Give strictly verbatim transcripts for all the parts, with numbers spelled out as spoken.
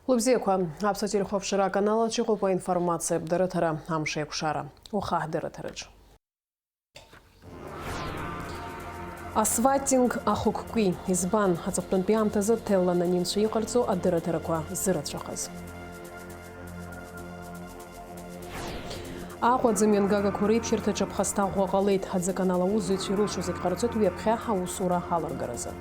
Лыбзиақәа, Аԥсуа телехәаԥшра аканал аҿы иҟоуп аинформациатә дырраҭара, амш еиқәшара. Уаха ҳдырраҭараҿы. Асфалтинг ахықәкы избан? Аҵыхәтәантәи аамҭазы ҭелла аноним-цәа иҟарҵо адырраҭарақәа зырацәахаз. Аҟәа аӡы мҩангагақәа реиԥшьырҭаҿы ԥхасҭа ӷәӷәа ҟалеит, аӡы аканал аусзуҩцәа ирылшо зегь ҟарҵоит уи аԥхьа аусура аларгаразы.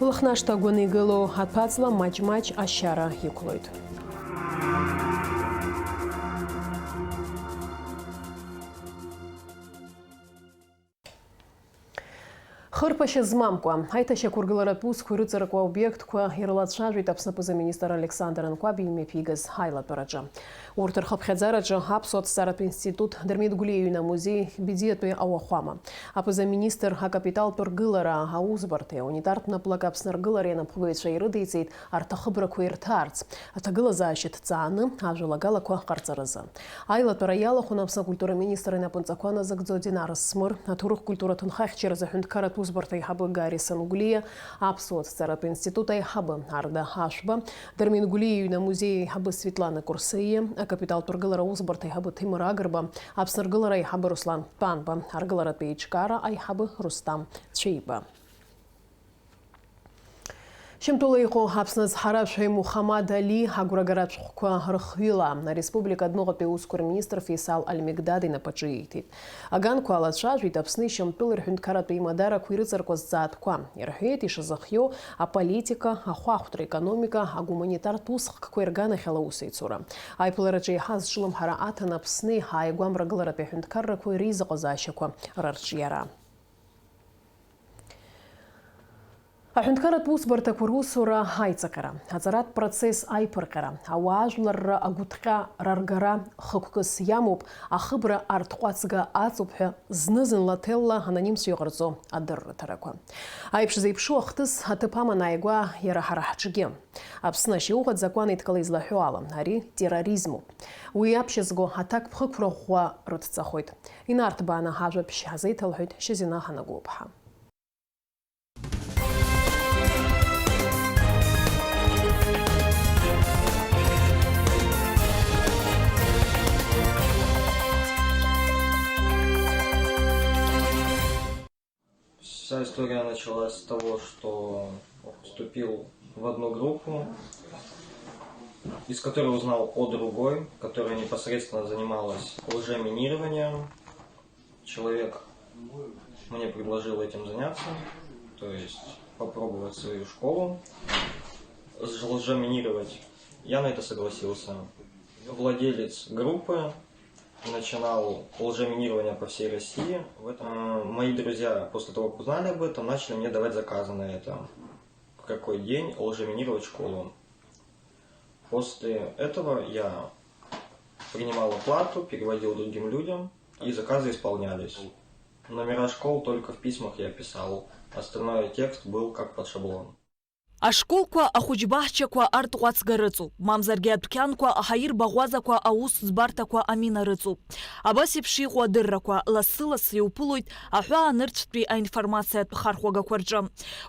Лыхнашҭа агәаны игылоу аҭәаҵла маҷ-маҷ ашьара иқәлоит. Хырԥашьа змамкәа, аиҭашьақәыргыларатә усқәа ирыҵаркуа аобиектқәа ирылацәажәеит Аԥсны аԥыза-министр Александр Анқәаб имҩаԥигаз аилатәараҿы. Урҭ рхыԥхьаӡараҿы Аԥсуа аҭҵааратә институт, Дырмит Гәлиа иҩны амузеи, Бедиатәи ауахәама. Аԥыза-министр акапиталтә ргылара аусбарҭеи аунитартә наплак Аԥсны ргылареи анапхгаҩцәа ирыдиҵеит арҭ ахыбрақәа ирҭаарц, аҭагылазаашьа ҭҵааны ажәалагалақәа ҟарҵаразы. Аилатәара иалахәын Аԥсны акультура министр инапынҵақәа назыгӡо Динара Смыр, аҭоурых-культура ҭынхахьчаразы аҳәынҭқарратә усбарҭа аиҳабы Гари Сангәлиа, Аԥсуа ҭҵааратә институт аиҳабы Арда Ашәба, Дырмит Гәлиа иҩны амузеи аиҳабы Светлана Курсеиа, акапиталтә ргылара аусбарҭа аиҳабы Ҭемыр Агрба, Аԥсны ргылара аиҳабы Руслан Тәанба, аргыларатә еиҿкаара аиҳабы Рустам Цәеиба. Шьамтәыла иҟоу Аԥсны азҳаражәҳәаҩ Мухаммад Али агәрагаратә шәҟәқәа рыхҩыла ареспублика адәныҟатәи аусқәа рминистр Феисал Альмегдад инапаҿы ииҭеит. Аганқәа алацәажәеит Аԥсни Шьамтәыли рҳәынҭқарратә еимадарақәа ирыҵаркуа зҵаатәқәа. Ирҳәеит ишазыхиоу аполитика, ахәаахәҭра, аекономика, агуманитартә усхкқәа ирганахьала аусеицура. Аиԥылараҿы еиҳа азҿлымҳара аҭан Аԥсни ааигәа амрагыларатәи аҳәынҭқаррақәеи реизыҟазаашьақәа рырҿиара. Аҳәынҭқарратә усбарҭақәа русура аиҵаҟьара, аҵаратә процесс аиԥырҟьара, ауаажәларра агәыҭҟьа раргара хықәкыс иамоуп ахыбра арҭҟәацга аҵоуп ҳәа зны-зынла ҭелла анонимцәа иҟарҵо адырраҭарақәа. Аиԥш зеиԥшу ахҭыс аҭыԥ аман ааигәа иара ҳара ҳҿгьы. Аԥсны ашьауӷә азакәан еидкыла излаҳәо ала, ари терроризмуп. Уи аԥшьызго аҭакԥхықәра ӷәӷәа рыдҵахоит. Инарҭбааны ажәабжь ҳазеиҭалҳәеит Шьазина Ҳанагәлыԥҳа. Вся история началась с того, что вступил в одну группу, из которой узнал о другой, которая непосредственно занималась лжеминированием. Человек мне предложил этим заняться, то есть попробовать свою школу, лжеминировать. Я на это согласился. Владелец группы начинал лжеминирование по всей России. В этом, э, мои друзья, после того, как узнали об этом, начали мне давать заказы на это. В какой день лжеминировать школу. После этого я принимал оплату, переводил другим людям, и заказы исполнялись. Номера школ только в письмах я писал, остальной текст был как под шаблон. Ашколқәа, ахәыҷбаҳчақәа артҟәацга рыҵоуп, мамзаргьы адәқьанқәа, аҳаирбаӷәазақәа, аус ӡбарҭақәа амина рыҵоуп. Абас еиԥш иҟоу адыррақәа лассы-лассы иуԥылоит аҳәаанырцәтәи аинформациатә хархәагақәа рҿы.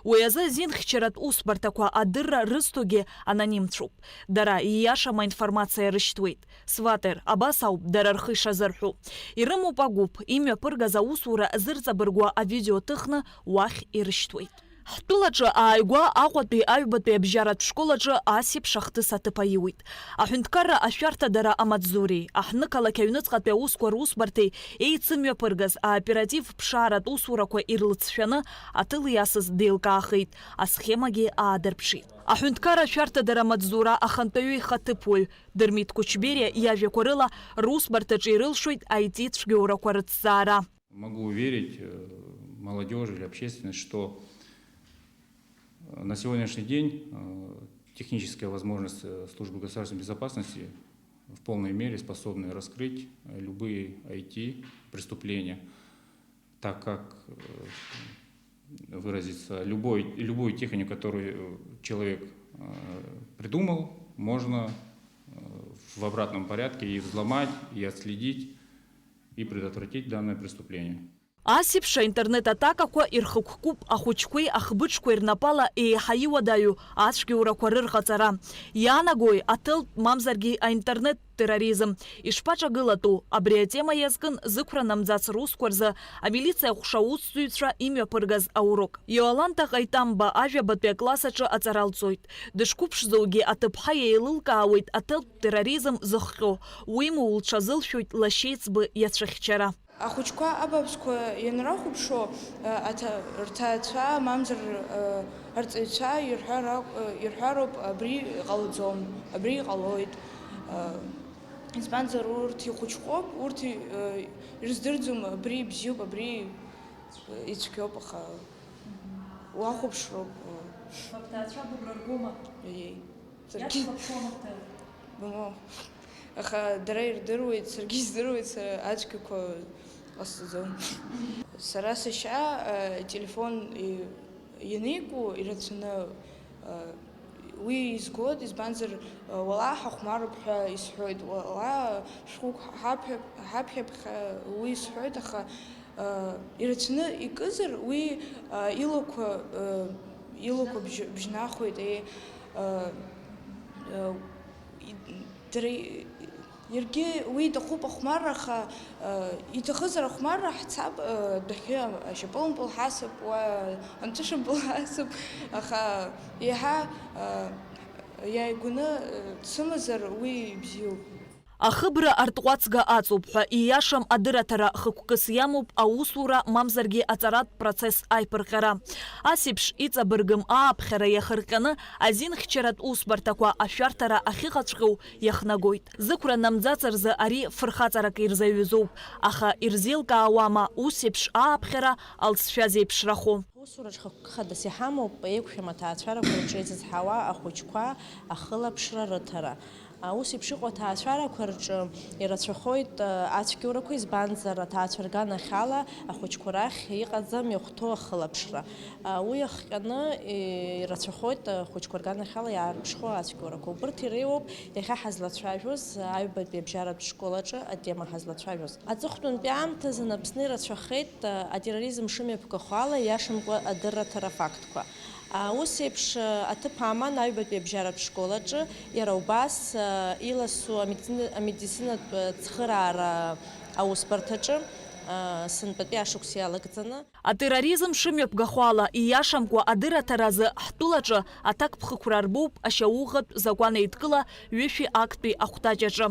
Уи азы азинхьчаратә усбарҭақәа адырра рызҭогьы анонимцәоуп. Дара ииашам аинформациа рышьҭуеит. Сватер, абас ауп дара рхы ишазырҳәо. Ирымоуп агәыԥ, имҩаԥыргаз аусура зырҵабыргуа авидео ҭыхны уахь ирышьҭуеит. Ҳтәылаҿы ааигәа Аҟәатәи аҩбатәи абжьаратә школ аҿы ас еиԥш ахҭыс аҭыԥ аиуит. Аҳәынҭқарра ашәарҭадара амаҵзуреи, аҳҭнықалақь аҩныҵҟатәи аусқәа русбарҭеи еицымҩаԥыргаз аоператив ԥшааратә усурақәа ирлыҵшәаны аҭыл иасыз деилкаахеит, асхемагьы аадырԥшит. Аҳәынҭқарра ашәарҭадара амаҵзура ахантәаҩы ихаҭыԥуаҩ Дырмит Кучбериа иажәақәа рыла, русбарҭаҿы ирылшоит аити цәгьоурақәа рыҭҵаара. Могу уверить, э, молодёжь или общественность, что, э, на сегодняшний день, э, техническая возможность, э, службы государственной безопасности в полной мере способны раскрыть, э, любые айти-преступления, так как, э, выразиться, любой, любую технику, которую, э, человек, э, придумал, можно, э, в обратном порядке и взломать, и отследить, и предотвратить данное преступление. Ас еиԥш аинтернет атакақәа ирхықәкуп ахәыҷқәеи ахбыџқәеи рнапала еиҳа иуадаҩу ацәгьоурақәа рырҟаҵара. Иаанагои аҭелтә мамзаргьы аинтернет терроризм ишԥаҿагылатәу? Абри атема иазкын зықәра намӡац русқәа рзы амилициа аҟәша аусзуҩцәа имҩаԥыргаз аурок. Иоланта Ҟаитамба ажәабатәи акласс аҿы аҵара лҵоит. Дышқәыԥшӡоугьы аҭыԥҳа еилылкаауеит аҭелтә терроризм зыхҟьо, уимоу лҽазылшәоит лашьеиҵбы иацәыхьчара. Ахәыҷқәа абааԥсқәа ианрахәаԥшуа, аҭа-, рҭаацәа, мамзар, арҵаҩцәа ирҳәар акә-, ирҳәароуп, абри ҟалаӡом, абри ҟалоит. Избанзар, урҭ ихәыҷқәоуп, урҭ ирыздырӡом, абри ибзиоуп, абри ицәгьоуп, аха уахәаԥшроуп. Бҭаацәа быгәра ргома? Иеи. Саргьы. Иацлаԥшуама бҭыԥ? Бымоу. Аха дара ирдыруеит, саргьы издыруеит, сара ацәгьақәа ҟасҵаӡом. Сара сашьа, э, ателефон и-, ианику ирацәаны, э, уи изгоит, избанзар, э, уала ҳахәмаруп ҳәа исҳәоит, уала шәҟәык ҳаԥхьап-, ҳаԥхьап ҳәа уи исҳәоит, аха Ирацәаны икызар, уи, а, илақәа, а, илақәа бжь-, бжьнахуеит, еи, а, а, и-, дара и-, иаргьы уи иҭахуп ахәмарра, аха, а, иҭахызар ахәмарра ҳцап, а, адәахьы ашьапылампыл ҳасып, уа анҵәышампыл ҳасып, аха еиҳа, а, иааигәаны, а, дсымазар уи ибзиоуп. Ахыбра артҟәацга аҵоуп ҳәа ииашам адырраҭара хықәкыс иамоуп аусура, мамзаргьы аҵаратә процесс аиԥырҟьара. Ас еиԥш иҵабыргым ааԥхьара иахырҟьаны азинхьчаратә усбарҭақәа ашәарҭара ахьыҟаҵәҟьоу иахнагоит. Зықәра намӡац рзы ари фырхаҵарак ирзаҩызоуп, аха ирзеилкаауама ус еиԥш ааԥхьара алҵшәа зеиԥшрахо? Аусураҿ хықәкы хадас иҳамоуп еиқәшәам аҭаацәарақәа рҿы изызҳауа ахәыҷқәа ахылаԥшра рыҭара. Ус еиԥш иҟоу аҭаацәарақәа рҿы ирацәахоит, э, ацәгьоурақәа, избанзар, аҭаацәа рганахьала ахәыҷқәа рахь иҟаӡам иахәҭоу ахылаԥшра. Э, уи иахҟьаны, э, ирацәахоит, э, ахәыҷқәа рганахьала иаарԥшхо ацәгьоурақәа. Убырҭ иреиуоуп иахьа ҳазлацәажәоз, э, аҩбатәи абжьаратә школ аҿы атема ҳазлацәажәоз. Аҵыхәтәантәи аамҭазын Аԥсны ирацәахеит, э, атерроризм шымҩаԥгахо ала ииашамкәа адырраҭара афактқәа. Ус еиԥш, э, аҭыԥ аман аҩбатәи абжьаратә школ аҿы, иара убас, э, иласу амедицина-, амедицинатә, э, цхыраара аусбарҭаҿы, э, сынтәатәи ашықәс иалагӡаны. Атерроризм шымҩаԥгахо ала, ииашамкәа адырраҭара азы ҳтәылаҿы аҭакԥхықәра арбоуп ашьауӷатә закәан еидкыла ҩышәи актәи ахәҭаҷ аҿы.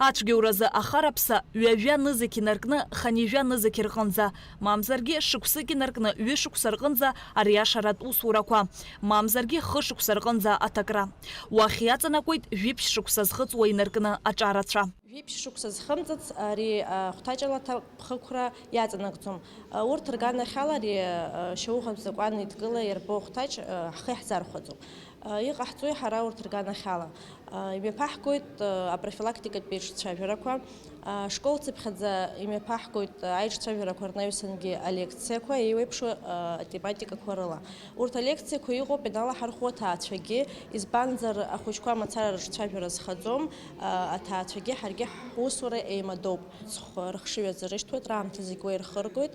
Ацәгьоуразы ахараԥса ҩажәа нызқь инаркны ханижәа нызқь рҟынӡа, мамзаргьы шықәсык инаркны ҩышықәса рҟынӡа ариашаратә усурақәа, мамзаргьы хышықәса рҟынӡа аҭакра. Уахь иаҵанакуеит жәиԥшь шықәса зхыҵуа инаркны аҿарацәа. Жәиԥшь шықәса зхымҵыц ари, а, хәҭаҷ ала аҭакԥхықәра иаҵанакӡом. А, урҭ рганахьала ари, а, шьауӷатә закәан еидкыла иарбоу хәҭаҷ, а, ҳхы иаҳзархәаӡом. А, иҟаҳҵои ҳара урҭ рганахьала? А, имҩаԥаҳгоит, а, апрофилактикатә еиҿцәажәарақәа. А, школцыԥхьаӡа имҩаԥаҳгоит, а, аиҿцәажәарақәа рнаҩсангьы алекциақәа еиуеиԥшуа, а, атематикақәа рыла. Урҭ алекциақәа иҟоуп ианалаҳархәо аҭаацәагьы, избанзар, ахәыҷқәа мацара рыҿцәажәара зхаӡом, а, аҭаацәагьы ҳаргьы ҳусура еимадоуп. Ҵхә рыхшыҩ азы рышьҭуеит, раамҭа зегь уа ирхыргоит.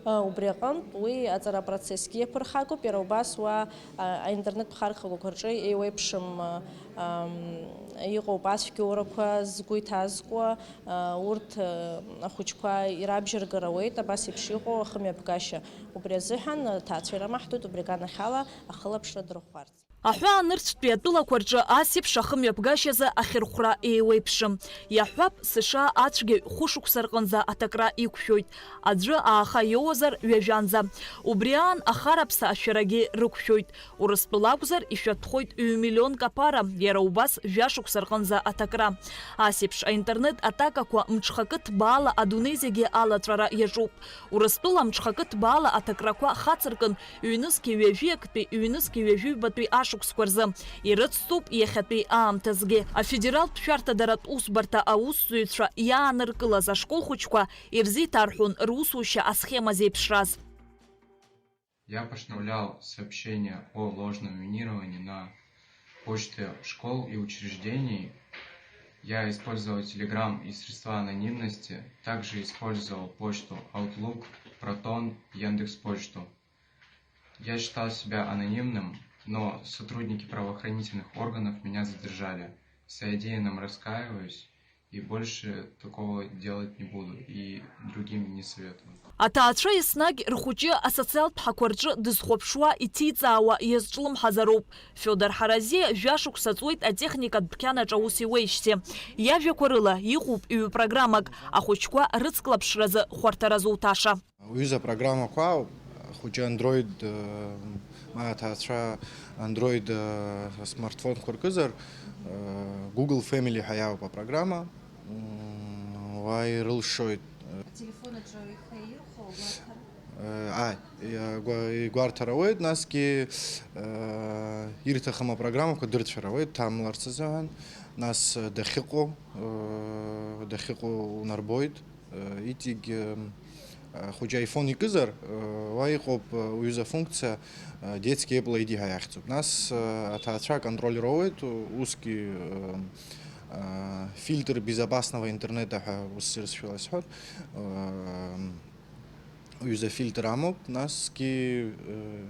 А, убри аҟынтә уи аҵара апроцессгьы иаԥырхагоуп, иара убас уа, а, аинтернет ԥхархагақәа рҿы еиуеиԥшым, а, ам, иҟоуп ацәгьоурақәа згәы иҭазкуа, а, урҭ, а, ахәыҷқәа ирабжьаргар ауеит, абас еиԥш иҟоу ахымҩаԥгашьа. Убри азыҳәан аҭаацәа ирамаҳдоит убри аганахьала ахылаԥшра дырӷәӷәарц. Аҳәаанырцәтәи атәылақәа рҿы ас еиԥш ахымҩаԥгашьазы ахьырхәра еиуеиԥшым. Иаҳҳәап, США ацәгьаҩ хәышықәса рҟынӡа аҭакра иқәшәоит, аӡәы ааха иоуазар ҩажәанӡа. Убри аан ахараԥса ашәарагьы рықәшәоит. Урыстәыла акәзар, ишәатәхоит ҩ-миллионк аԥара, иара убас жәашықәса рҟынӡа аҭакра. Ас еиԥш аинтернет атакақәа мҽхакы ҭбаала адунеи зегьы алаҵәара иаҿуп. Урыстәыла мҽхакы ҭбаала аҭакрақәа хацыркын, ҩнызқьи ҩажәи актәи, ҩнызқьи ҩажәи ҩбатәи ашықәсқәа рзы ирыцҵоуп иахьатәи аамҭазгьы. Афедералтә шәарҭадаратә усбарҭа аусзуҩцәа иааныркылаз ашкол хәыҷқәа ирзеиҭарҳәон русушьа асхема зеиԥшраз. Я постановлял сообщение о ложном минировании на почты школ и учреждений. Я использовал Telegram и средства анонимности. Также использовал почту Outlook. Proton, Яндекс.Почту. Я считал себя анонимным, но сотрудники правоохранительных органов меня задержали. Содеянном раскаиваюсь и больше такого делать не буду и другим не советую. Аҭаацәа еснагь рхәыҷы асоциалтә ҳақәа рҿы дызхәаԥшуа, иҭиҵаауа иазҿлымҳазароуп. Фиодор Ҳаразиа жәашықәса ҵуеит атехникатә дәқьанаҿ аус иуеижьҭеи. Иажәақәа рыла, иҟоуп ҩ-программак, ахәыҷқәа рыцклаԥшразы хәарҭара зуҭаша. Уҩыза апрограммақәа ауп, ахәыҷы Android, э, ма аҭаацәа Android, э, смартфонқәа ркызар, э, Google Family ҳәа иаауп апрограмма. М, уа ирылшоит. Ателефон аҿы ихы аирхәо агәарҭара? Э, ааи, иа-, гәа-, игәарҭар ауеит, насгьы, э, ирҭахым апрограммақәа дырцәар ауеит, дҭамларц азыҳәан, нас, э, дахьыҟоу, э, дахьыҟоу унарбоит. Э, иҵегь, э, ахәыҷы iPhone икызар, э, уа иҟоуп, э, уҩыза функциа, э, детский Apple I D ҳәа иахьӡуп. Нас, э, аҭаацәа аконтроль роуеит, усгьы, э, э, фильтр безопасного интернета ҳәа ус сырсшәала сҳәоит. Э, уҩыза фильтр амоуп, насгьы, э,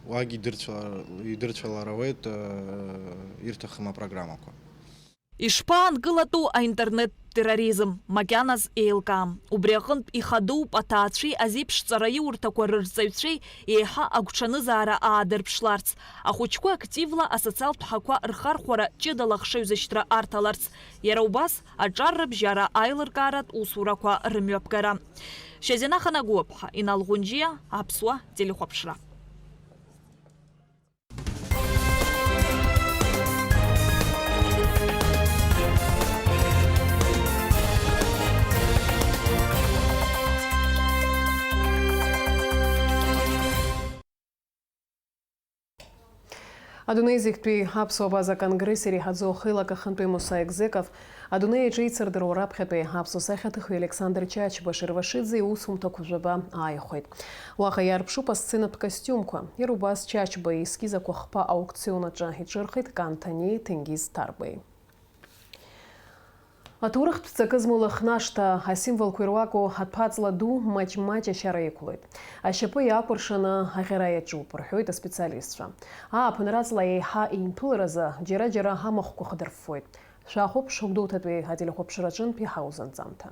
уагь идырцәала-, идырцәалар ауеит, э, ирҭахым апрограммақәа. Ишԥаанкылатәу аинтернеттә терроризм, макьаназ еилкаам. Убри аҟынтә ихадоуп аҭаацәеи азеиԥшҵара иурҭақәа рырҵаҩцәеи еиҳа агәҽанызаара аадырԥшларц, ахәыҷқәа активла асоциалтә ҳақәа рхархәара ҷыдала ахшыҩзышьҭра арҭаларц, иара убас аҿар рыбжьара аилыркааратә усурақәа рымҩаԥгара. Шьазина Ханагәыаԥҳа, Инал Ӷәынџьиа, Аԥсуа телехәаԥшра. Адунеи зегьтәи аԥсуа абаза конгресс иреиҳаӡоу ахеилак ахантәаҩы Муса Егзеков адунеи аҿы еицырдыруа раԥхьатәи аԥсуа сахьаҭыхҩы Александр Чачба Шервашиӡе иусумҭақәа жәаба ааихәеит. Уаҟа иаарԥшуп асценатә костиумқәа. Иара убас Чачба иескиз ақәахԥа аукцион аҿы иҿырхит Кан Ҭаниеи Ҭенгиз Ҭарбеи. Аҭоурыхтә ҵакы змоу Лыхнашҭа асимволқәа ируаку аҭәаҵла ду маҷ-маҷ ашьара иқәлоит. Ашьапы иаакәыршаны аӷьара иаҿуп, рҳәоит аспециалистцәа. Ааԥынра аҵла еиҳа еимԥыларазы џьара-џьара амахәқәа хадырффоит. Шәахәаԥш, Гәдоуҭатәи ателехәаԥшраҿынтә иҳаузанҵамҭа.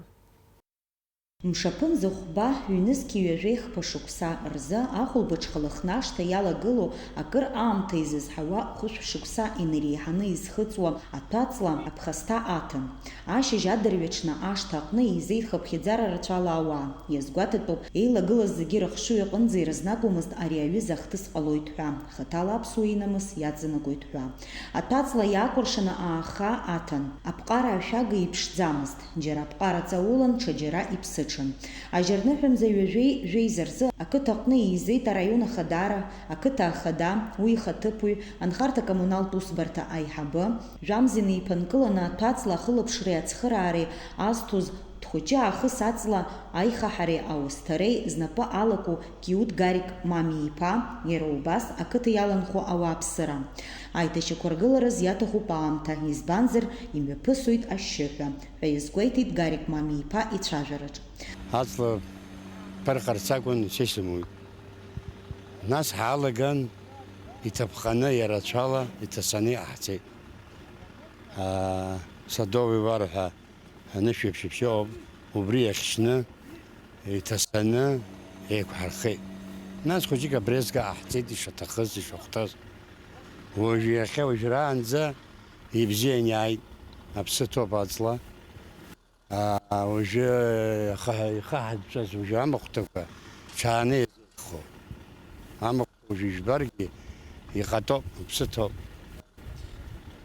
Мшаԥынӡа хәба, ҩнызқьи ҩажәеи хԥа шықәса рзы ахәылбыҽха Лыхнашҭа иалагылоу акыр аамҭа изызҳауа хәышә шықәса инареиҳаны изхыҵуа аҭәаҵла аԥхасҭа аҭан. Ашьыжь адырҩаҽны ашҭа аҟны еизеит хыԥхьаӡара рацәала ауаа. Иазгәаҭатәуп еилагылаз зегьы рыхшыҩ аҟынӡа ирызнагомызт ари аҩыза ахҭыс ҟалоит ҳәа, хаҭала аԥсуа инамыс иаҵанакуеит ҳәа. Аҭәаҵла иаакәыршаны ааха аҭан. Аԥҟара ашәага иԥшӡамызт, џьара аԥҟара ҵаулан, ҽаџьара иԥсыҽын. Ажьырныҳәамза ҩажәеи жәеиза рзы ақыҭа аҟны еизеит араион ахадара, ақыҭа ахада, уи ихаҭыԥуаҩ, анхарҭа-коммуналтә усбарҭа аиҳабы, жәамза инеиԥынкыланы аҭәаҵла ахылаԥшреи ацхыраареи азҭоз Дхәыҷы аахыс аҵла аихаҳареи ауасҭареи знапы алаку Киут Гарик Мами-иԥа, иара убас ақыҭа иаланхо ауааԥсыра. Аиҭашьақәыргылараз иаҭахуп аамҭа, избанзар, имҩаԥысуеит ашьшьыҳәа, ҳәа иазгәеиҭеит Гарик Мами-иԥа ицәажәараҿ. Аҵла ԥырҟарц акәын сисымуит. Нас ҳалаган, иҭаԥханы, иара ацәала иҭасаны иҟаҳҵеит. Аа, Садовый вал ҳәа анышә еиԥш ибжьоуп, убри иахьшьны, иҭасаны еиқәҳархеит. Нас хәыҷык абрезга ҟаҳҵеит ишаҭахыз, ишахәҭаз. Уажә иахьа уажәраанӡа ибзиан иааит, аԥсы ҭоуп аҵла. Аа, уажәы ихаҳ-, ихаҳатәҵәаз уажәы амахәҭақәа ҽааны еизырхо. Амахә Уажәы ижәбаргьы иҟатоуп, иԥсы ҭоуп.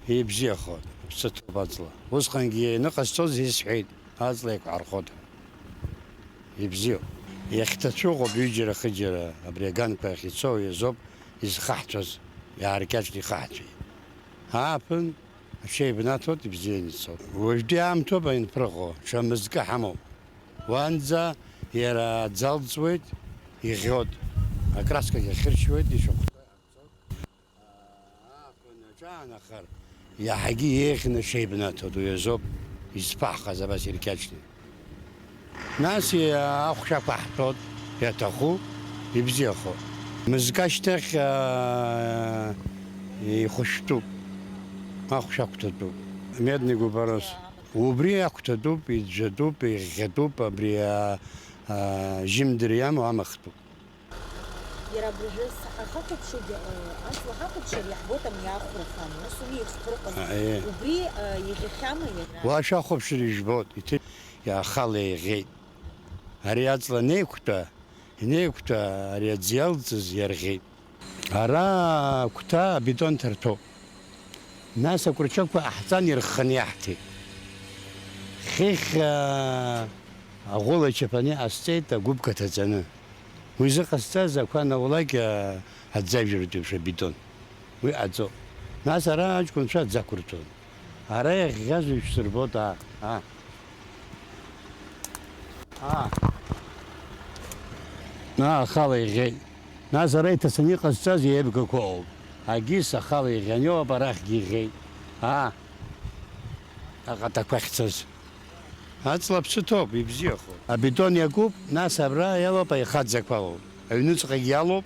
Ибзиахоит, иԥсы ҭоуп аҵла. Усҟангьы ианыҟасҵоз исҳәеит, аҵла еиқәҳархоит ҳәа. Ибзиоуп. Иахьҭацәу ыҟоуп ҩыџьара-хыџьара, абри аганқәа ахь ицо иазоуп изхаҳҵәаз, иааркьаҿны ихаҳҵәеит. Ааԥын аҽеибнаҭоит, ибзианы ицоит. Уажәтәи аамҭоуп аинԥырҟо, ҽа мызкы ҳамоуп. Уанӡа иара аӡы алҵуеит, иӷьӷьоит, акраскагьы ахьыршьуеит, ишахәҭоу. Ааԥын аҿаанахар, иаҳагьы еиӷьны шеибнаҭоит, уи азоуп изԥаҳҟаз абас иркьаҿны. Нас ахәшә ақәаҳҭәоит, Иаҭаху, ибзиахо. Мызкы ашьҭахь, аа, ихәышәтәуп, ахәшә ақәҭәатәуп. Медный гупорос. Убри ақәҭәатәуп, иӡәӡәатәуп, иӷьӷьатәуп, абри, аа, аа, жьымдыр иамоу амахтәуп. Иара абыржәы са-, ҳахәаԥшугьы, э, аҵла ҳахәаԥшыр иаҳбоит амни ахәра хан, ус ауми иахьхәыруа. А, е. Убри, э, иӷьахьама иара? Уа шәахәаԥшыр ижәбоит, иҭы-, иахала иӷьеит. Ари аҵла анеиқәтәа, инеиқәтәа ари аӡы иалҵыз иарӷьеит. Ара агәҭа абетон ҭарҭәоуп. Нас акәырчақәа ҟаҳҵан ирхханы иаҳҭеит. Хыхь, аа, аӷәыла ачаԥаны иҟасҵеит агәыԥ каҭаӡаны. Уи зыҟасҵаз ақәа анаулак, аа, аӡажәыртә еиԥш абетон. Уи ҟаҵо. Нас ара аҷкәынцәа аӡы ақәырҵон. Ара иахьӷьазуҩ шәсырбоит, аа, аа. Аа. Аа, ахала иӷьеит. Нас ара иҭацаны иҟазҵаз еибгақәа ыҟоуп. Агьыс ахала иӷьаны иҟоуп, арахьгьы иӷьеит. Аа. Аҟатақәа ахьцаз. Аҵла аԥсы ҭоуп, ибзиахоит. Абетон иакуп, нас абра иалоуп, аихаӡақәа алоуп. Аҩныҵҟагьы иалоуп,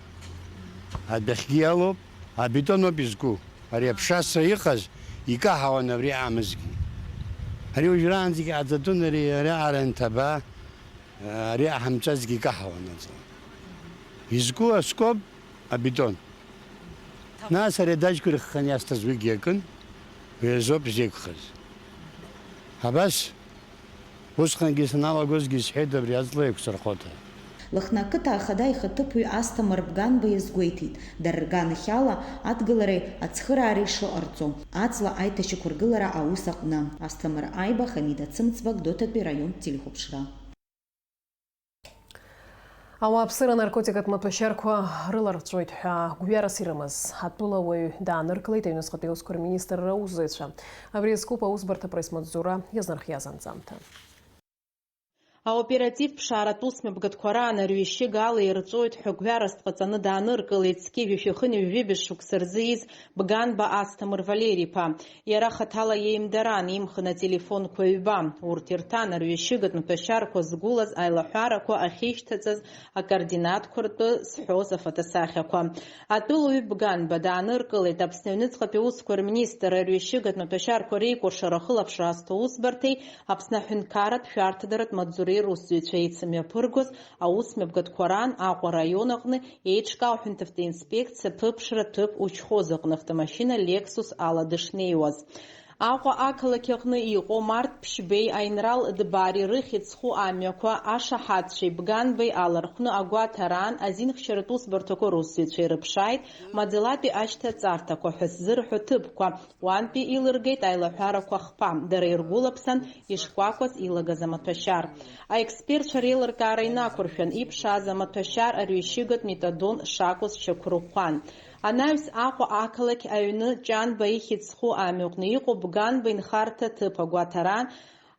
адәахьгьы иалоуп, абетон ауп изку. Ари аԥшасра иҟаз икаҳауан абри аамызгьы. Ари уажәраанӡагьы ҟаҵатәын, ари, ари араҟара анҭаба, ари аҳамҵәазгьы икаҳауан аҵла. Изку аскоб, абетон. Нас ари адаҷқәа ирыхханы иасҭаз уигьы иакын, уи азоуп изеиқәхаз. Абас, усҟангьы саналагозгьы исҳәеит абри аҵла еиқәсырхоит ҳәа. Лыхны ақыҭа ахада ихаҭыԥуаҩ Асҭамыр Бганба иазгәеиҭеит, дара рганахьала адгылареи ацхыраареи шыҟарҵо, аҵла аиҭашьақәыргылара аус аҟны. Асҭамыр Аиба, Хамида Цымцба, Гәдоуҭатәи раионтә телехәаԥшра. Ауааԥсыра анаркотикатә маҭәашьарқәа рыларҵәоит ҳәа гәҩарас ирымаз атәылауаҩ дааныркылеит аҩныҵҟатәи аусқәа рминистрра аусзуҩцәа. Абри иазкуп аусбарҭа апресс-маҵзура иазнархиаз анҵамҭа. Аоператив ԥшааратә усмҩаԥгатәқәа раан арҩышьыга ала ирҵәоит ҳәа гәҩарас дҟаҵаны дааныркылеит зқьи жәшәи хынҩажәи жәибжь шықәса рзы ииз Бганба Асҭамыр Валери-иԥа. Иара хаҭала иеимдараан имхын ателефонқәа ҩба. Урҭ ирҭан арҩышьыгатә маҭәашьарқәа згәылаз аилаҳәарақәа ахьишьҭаҵаз акоординатқәа ртәы зҳәоз афотосахьақәа. Атәылауаҩ Бганба дааныркылеит Аԥсны аҩныҵҟатәи аусқәа рминистр арҩышьыгатә маҭәашьарқәа реикәыршара ахылаԥшра азҭо усбарҭеи Аԥсны аҳәынҭқарратә шәарҭадаратә маҵзуреи русзуҩцәа еицымҩаԥыргоз аусмҩаԥгатәқәа раан Аҟәа араион аҟны еиҿкаау аҳәынҭавтоинспекциа аԥыԥшра ҭыԥ учхоз аҟны автомашьына Lexus ала дышнеиуаз. Аҟәа ақалақь аҟны иҟоу Март Ԥшьбеи Аинрал Дбари рыхьӡ зху амҩақәа ашаҳаҭцәеи Бганбеи алархәны агәаҭараан азинхьчаратә усбарҭақәа русзуҩцәа ирыԥшааит маӡалатәи ашьҭаҵарҭақәа ҳәа ззырҳәо ҭыԥқәа, уантәи илыргеит аилаҳәарақәа хԥа, дара иргәылаԥсан ишкәакәаз илагаз амаҭәашьар. Аекспертцәа реилыркаара инақәыршәан, иԥшааз амаҭәашьар арҩышьыгатә метадон шакәыз шьақәрыӷәӷәан. Анаҩс Аҟәа ақалақь аҩны Ҷанба ихьӡ зху амҩаҟны иҟоу Бганба инхарҭа ҭыԥ агәаҭараан,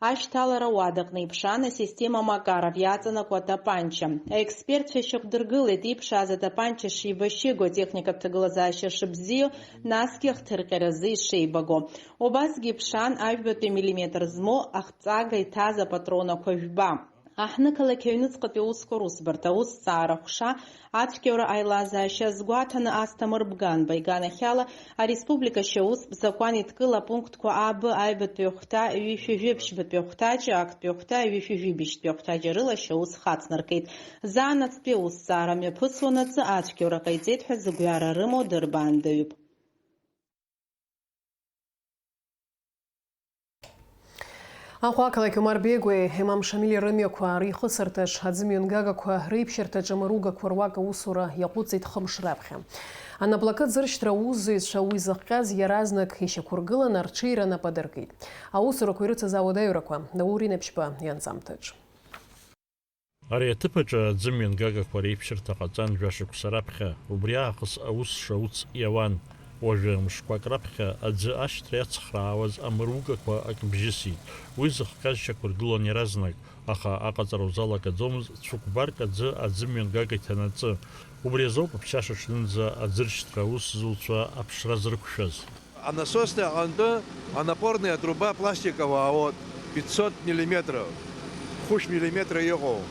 ашьҭалара уадаҟны иԥшаан асистема Макаров иаҵанакуа атапанча. Аекспертцәа ишьақәдыргылеит иԥшааз атапанча шибашьыго, атехникатә ҭагылазаашьа шыбзиоу, насгьы ахҭырҟьаразы ишеибаго. Убасгьы иԥшаан ажәбатәи миллиметр змоу ахҵага иҭаз апатронақәа жәба. Аҳҭнықалақь аҩныҵҟатәи аусқәа русбарҭа аусҭҵаара ҟәша ацәгьоура аилазаашьа азгәаҭаны Асҭамыр Бганба иганахьала ареспублика ашьаустә закәан еидкыла апунктқәа А Б аҩбатәи ахәҭа, ҩышәи жәибжьбатәи ахәҭаҷ, актәи ахәҭа, ҩышәи жәибжьтәи ахәҭаҷ рыла ашьаус хацнаркит. Заанаҵтәи аусҭҵаара мҩаԥысуанаҵы ацәгьоура ҟаиҵеит ҳәа зыгәҩара рымоу дырбаандаҩуп. Аҟәа ақалақь Омар Беигәеи Емам Шамили рымҩақәа реихысырҭаҿ аӡымҩангагақәа реиԥшьырҭаҿы амыругақәа руак аусура иаҟәыҵит хымш раԥхьа. Анаплакы аӡыршьҭра аусзуҩцәа уи зыхҟьаз иаразнак ишьақәыргыланы арҽеира нап адыркит. Аусурақәа ирыцыз ауадаҩрақәа Даур Инаԥшьба ианҵамҭаҿ. Ари аҭыԥ аҿы аӡымҩангагақәа реиԥшьырҭа ҟаҵан жәашықәса раԥхьа, убри аахыс аус шауц иауан. Уажәы мшқәак раԥхьа аӡы ашьҭра иацхраауаз амыругақәа ак бжьысит. Уи зыхҟьаз шьақәыргылон иаразнак, аха аҟаҵара узалагаӡомызт цәыкәбарк аӡы аӡымҩангага иҭанаҵы. Убри азоуп аԥсшьаша ҽнынӡа аӡыршьҭра аусзуҩцәа аԥшра зрықәшәаз. Анасосный аҟынтәы анапорная труба пластиковая, вот, пятьсот миллиметров, хәышә миллиметра иҟоу.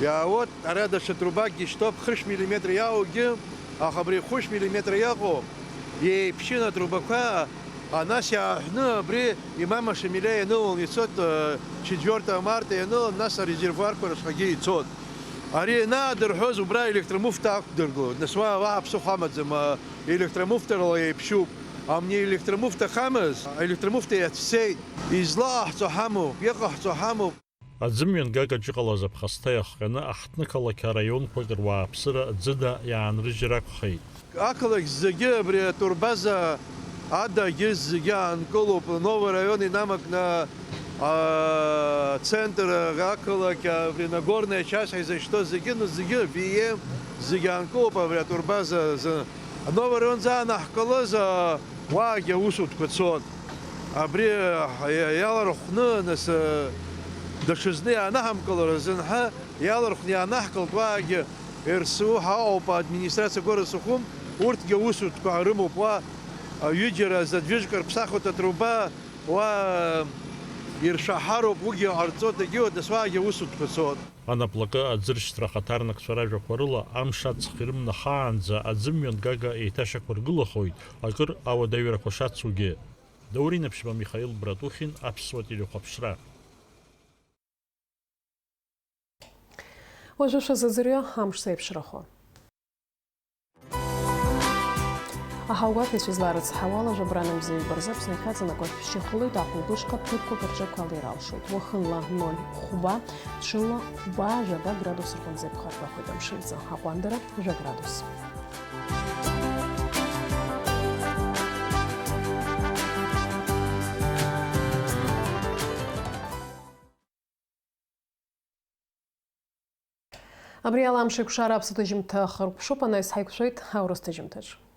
Иаауеит, ара даҽа трубакгьы шьҭоуп, хышә миллиметр иааугьы, аха абри хәышә миллиметр иаҟоу, еиԥшьын атрубақәа, а, нас иааҳәны абри имама Шамилиа ианыланы ицоит, э, четвёртого марта ианыланы, нас арезервуарқәа рышҟагьы ицоит. Ари ианаадырҳәоз убра електромуфта ақәдыргылоит, нас уа, уа ԥсыхәа амаӡам, а, електромуфтарала еиԥшьуп. Амни електромуфта ахамыз, аелектромуфта иацәцеит. Излаҟаҳҵо ҳамоуп, иҟаҳҵо ҳамоуп. Аӡымҩан гагаҿ иҟалаз аԥхасҭа иахҟьаны аҳҭнықалақь араионқәак руааԥсыра ӡыда иаанрыжьыр акәхеит. Ақалақь зегьы абри атурбаза адагьы зегьы аанкылоуп, Новый район инамакны, а, центр, ақалақь, абри Нагорная часть ҳәа изышьҭоу зегьы, ну, зегьы, Вием, зегьы аанкылоуп абри атурбаза азы. Новый район заанаҳкылаз, а, уаагьы аусутәқәа цон. Абри, а, иа-, иалархәны, нас, а, даҽазны иаанаҳамкылар азын ҳәа иалархәны иаанаҳкылт, уаагьы РСУ ҳәа ыҟоуп, администрациа город Сухум, урҭгьы аусутәқәа рымоуп, уа, а, ҩыџьара задвижка рԥсахуеит атруба, уа, а, иршәаҳароуп, уигьы ҟарҵоит, егьиуеит, нас уаагьы аусутәқәа цоит. Анаплакы аӡыршьҭра ахаҭарнакцәа ражәақәа рыла, амш аҵх ирымнахаанӡа аӡымҩан гага еиҭашьақәыргылахоит, акыр ауадаҩрақәа шацугьы. Даур Инаԥшьба, Михаил Братухин, Аԥсуа телехәаԥшра. Уажәы шәазыӡырҩы амш зеиԥшрахо. Аҳаугәаҭаҩцәа изларыцҳауала, жәабран мзеиҩба рзы Аԥсны ихьаҵанакуа шәшьа хылеит ахәылбыҽха ԥыҭқәак рҿы ақәа алеира алшоит. Уахынла ноль хәба, ҽынла хәба, жәаба градус рҟынӡа иԥхаррахоит амшын ҵа. Аҟәандара, жәа градус. Абри ала амш еиқәшара аԥсаҭыжьымҭа хыркәшоуп, анаҩс ҳаиқәшәоит аурыс ҭыжьымҭаҿ.